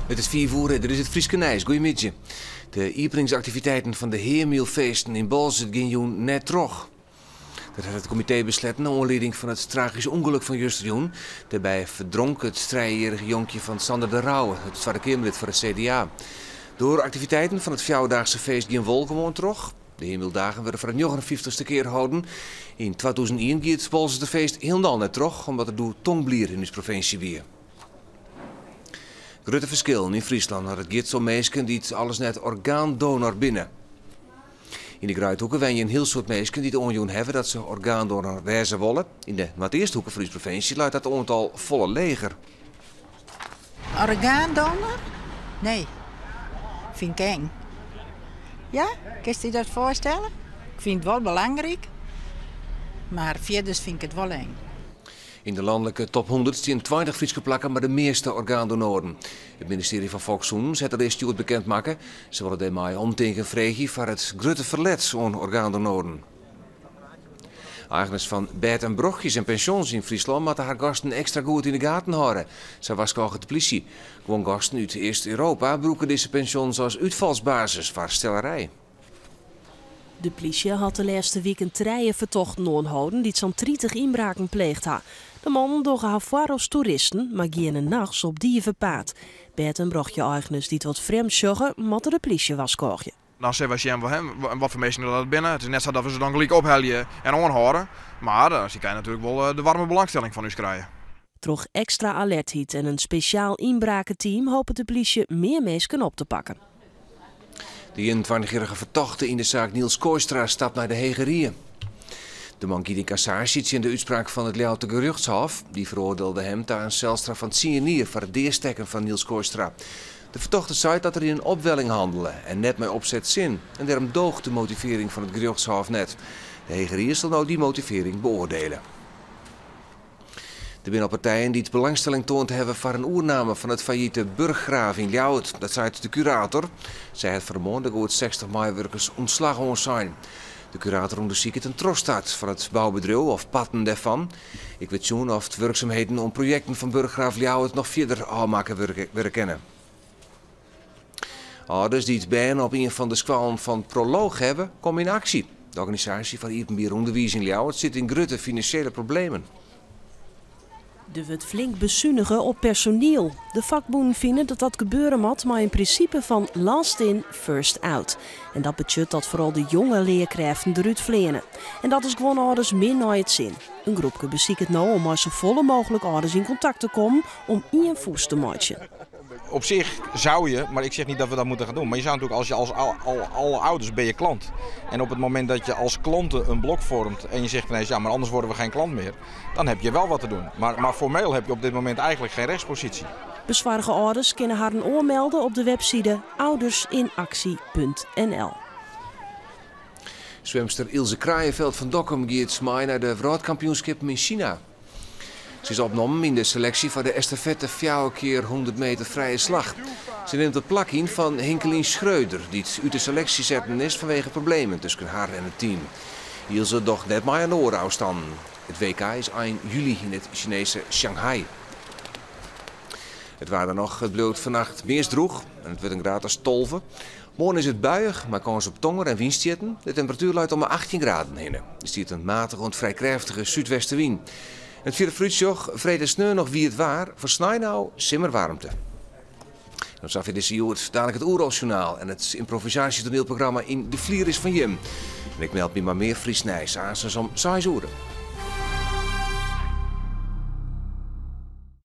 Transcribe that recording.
It is 5 oere, dit is it Fryske nijs. Goeiemiddei. De iepeningsaktiviteiten fan de Heamielfeesten yn Boalsert gean jûn net troch. Dat hat it komitee besletten nei oanlieding fan it tragyske ûngelok fan justerjûn. Dêrby ferdronk it trijejierrige jonkje fan Sander de Rouwe, it Twadde Keamerlid foar it CDA. De oare aktiviteiten fan it fjouwerdaagse feest gean wol gewoan troch. De Heamieldagen wurde foar de njoggenenfyftichste kear holden. Yn 2001 gie it Boalserter feest hielendal net troch, omdat der doe tongblier yn ús provinsje wie. Grutte ferskillen yn Fryslân as it giet om minsken dy't al as net orgaandonor binne. Yn de Greidhoeke wenje in hiel soad minsken dy't oanjûn hawwe dat se orgaandonor wêze wolle. Yn de Noardeasthoeke fan ús provinsje leit dat oantal folle leger. Orgaandonor? Nee, fyn ik eng. Ja, kinst dy dat foarstelle? Ik fyn it wol belangryk, mar fierders fyn ik it wol eng. Yn de lanlike top 100 stean 20 Fryske plakken mei de measte orgaandonoaren. It ministearje fan Folkssûnens hat de list hjoed bekend makke. Se wolle dêrmei omtinken freegje foar it grutte ferlet oan orgaandonoaren. Eigeners fan bêd en brochjes en pensjons yn Fryslân moatte har gasten ekstra goed yn de gaten hâlde, sa warskôget de plysje. Guon gasten út East-Europa brûke dizze pensjons as útfalsbasis foar stellerij. De plysje hat de lêste wiken trije fertochten oanholden dy't sa'n 30 ynbraken pleegd ha. De mannen dogge har foar as toeristen, mar geane nachts op dievepaad. Bêd en brochje-eigeners dy't wat frjemd sjogge, moatte de plysje warskôgje. Dan sille wy sjen wat foar minsken dat binne. It is net sa dat we se dan gelyk ophelje en oanhâlde, mar sy krije natuerlik wol de waarme belangstelling fan ús krije. Troch ekstra alertheid en in spesjaal ynbraketeam hopet de plysje mear minsken op te pakken. De 21-jierrige fertochte yn de saak Niels Kooistra stapt nei de Hege Rie. De man giet yn kassaasje tsjin de útspraak fan it Ljouwerter Gerjochtshôf. Dy feroardielde him ta in selstraf fan tsien jier foar it deastekken fan Niels Kooistra. De fertochte seit dat er yn in opwelling hannele en net mei opset sin en dêrom doocht de motivearring fan it gerjochtshôf net. De Hege Rie sil no dy motivearring beoardiele. Der binne al partijen dy't belangstelling toand hawwe foar in oername fan it fallite Burggraaff yn Ljouwert. Dat seit de kurator. Sy hat fan 'e moarn de goed 60 meiwurkers ûntslach oansein. De kurator ûndersiket in trochstart fan it boubedriuw of parten dêrfan. Ek wurdt sjoen oft wurksumheden oan projekten fan Burggraaff Ljouwert noch fierder ôfmakke wurde kinne. Alders dy't bern op ien fan de skoallen fan Proloog hawwe, komme yn aksje. De organisaasje foar iepenbier ûnderwiis yn Ljouwert sit yn grutte finansjele problemen. Der wurdt flink besunige op personiel. De fakbûnen fine dat dat gebeure moat mei in prinsipe fan last in, first out. En dat betsjut dat foaral de jonge learkrêften derút fleane. En dat is guon âlders min nei it sin. In groepke besiket no om mei safolle mooglik âlders yn kontakt te kommen om ien fûst te meitsjen. Op zich zou je, maar ik zeg niet dat we dat moeten gaan doen, maar je zou natuurlijk als je als al, al, alle ouders ben je klant. En op het moment dat je als klanten een blok vormt en je zegt ineens ja, maar anders worden we geen klant meer, dan heb je wel wat te doen. Maar formeel heb je op dit moment eigenlijk geen rechtspositie. Besoarge âlders kinne harren oanmelde op de webside oudersinactie.nl. Swimster Ilse Kraaienveld fan Dokkum giet mei nei de wrâldkampioenskippen yn Sina. Se is opnommen yn de seleksje foar de estafette fjouwer kear 100 meter frije slach. Se nimt it plak yn fan Hinkelien Schreuder, dy't út de seleksje setten is fanwege problemen tusken har en it team. Ilse docht net mei oan oare ôfstannen. It WK is ein july yn it Sinese Shanghai. It waar dan noch, it bliuwt fannacht meast drûch en it wurdt in graad as 12. Moarn is it buiïch, mei kâns op tonger en wynstjitten. De temperatuer leit om 'e 18 graden hinne. Der stiet in matige oant frij krêftige súdwestewyn. It fierdere foarútsjoch, freed en sneon noch wiet waar, fan snein ôf simmerwaarmte. Dan safier dizze Hjoed, dalik it Oerolsjoernaal en it ymprovisaasjetoanielprogramma Yn de Flieris fan Jim. En ik meld my mei mear Frysk nijs aansens om seis oere.